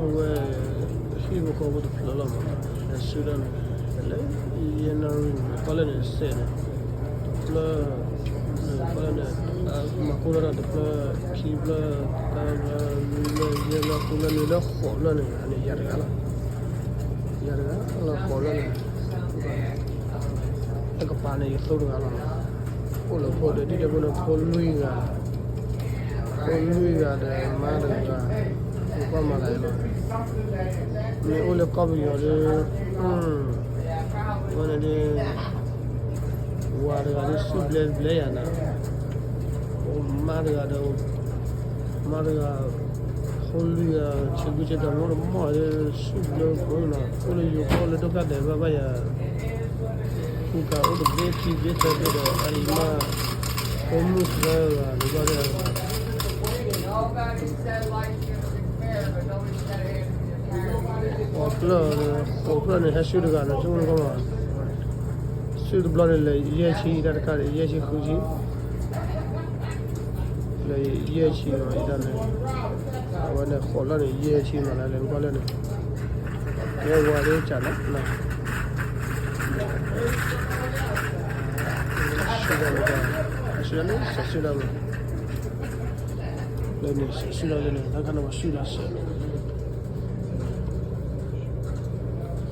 ဝဲ ဟံၣ်ဖိဃီဖိတဖျၢၣ်လီၤမး, ဟဲဆူၣ်တၢ်န့ၣ် လၢယဲၢ်နၣ်ရံၣ်န့ၣ် ကီၢ်လၢန့ၣ်စဲးန့ၣ် တဖျၢၣ် ကီၢ်လၢန့ၣ် မၤကိၢ်လၢတၢ်တဖျၢၣ် ခံဖျၢၣ် သၢဖျၢၣ် လွံၢ်ဖျၢၣ် ယဲၢ်ဖျၢၣ် ဃုဖျၢၣ် နွံဖျၢၣ် ဃိးဖျၢၣ်န့ၣ် အန့ၣ်ယၤတဂၤလီၤ. ယၤတဂၤလီၤ ဃိးဖျၢၣ်န့ၣ် တကပၤန့ၣ် ယသိတဂၤလီၤ. အိၣ်လၢဖိဒီး ဒ်တဲဖိန့ၣ် ဖိလွံၢ်ဂၤ, ဖိလွံၢ်ဂၤဒီးမါတဂၤ, ပှၤမၤလၢလီၤ. မ့ၢ်အိၣ်လၢကီၢ်ပယီၤဒီး ဝဲန့ၣ်ဒီး ဝၤတဂၤဒီး စူၣ်ဘျဲဘျဲယၤနၤ, မါတဂၤဒီး မါတဂၤ ဖိလွံၢ်ဂၤ ဆံးဘုဆံးတီၤ မ့ၢ်အိၣ်ဒီးမီၢ်ဒီး စူၣ်ဘျဲဖိနီၤ, အိၣ်လၢယိၤကီၢ်လၢဒိၣ်ကၢ်ဒဲးဘၣ်ဘၣ်ယၤ ဃုကၤအိၣ်တဘ့ၣ်ခံဘ့ၣ်သၢဘ့ၣ်ဒီး အအံၤမး ဖိမုၣ်သၢဂၤဒီးဘၣ်ဒီး ဃိးဖျၢၣ်, ဃိးဖျၢၣ်န့ၣ် ဟဲဆူၣ်တဂၤန့ၣ် ဆိကမိၣ်လၢကီၢ်မး, ဆူၣ်တဘျီန့ၣ်လဲၤ ယဲၢ်ဆံတၢ်တခါန့ၣ် ယဲၢ်ဆံဃုဆံ လၢယဲၢ်ဆံနီၤ ယတၢ်န့ၣ်, အဝဲန့ၣ်ဃိးလၢန့ၣ် ယဲၢ်ဆံမးလၢလဲၤနကွၢ်လၢန့ၣ်, လၢဝၤလၢကၢ်လီၤ, ဆူၣ်တၢ်လၢ, ဆူၣ်တၢ်လၢ, ဆူၣ်တၢ်လၢန့ၣ် ဆူၣ်တၢ်လၢန့ၣ် တၢ်ခါန့ၣ်ပှၤဆူၣ်တၢ်စဲး တၢ်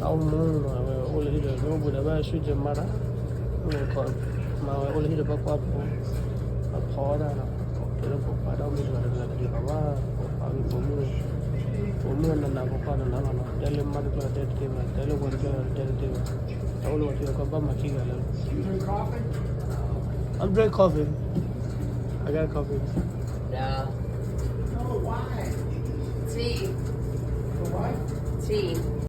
အိၣ်မူနီၤ အဝဲအိၣ်လၢဟံၣ်ဒီး မ့ၢ်အိၣ်ဘူးဒီးဘၣ်ဆူၣ်ကဲမၤတၢ်, မ့ၢ်ခီ မၤဝဲအိၣ်လၢဟံၣ်ဒီးဘၣ်ကွၢ်ဖိ, အဖီတၢ်နီၤ, တဲလၢပိာ်ခွါတၢ်အိၣ်မူတဂၤတဂၤတဂ့ၤဘၣ်ဘၣ်, ပိာ်ခွါဂ့ၤပိာ်မုၣ်, ပိာ်မုၣ်နးနးပိာ်ခွါနးနးလီၤနီၤ, တဲလၢမါတကျၢၤတဲတသ့ဘၣ်, တဲလၢဝၤတကျၢၤတဲတသ့ဘၣ်, တၢ်အိၣ်လၢဝၤထံကီၢ်ဘၣ်မၤခံဂၤလၢ I'm drink coffee. I got coffee.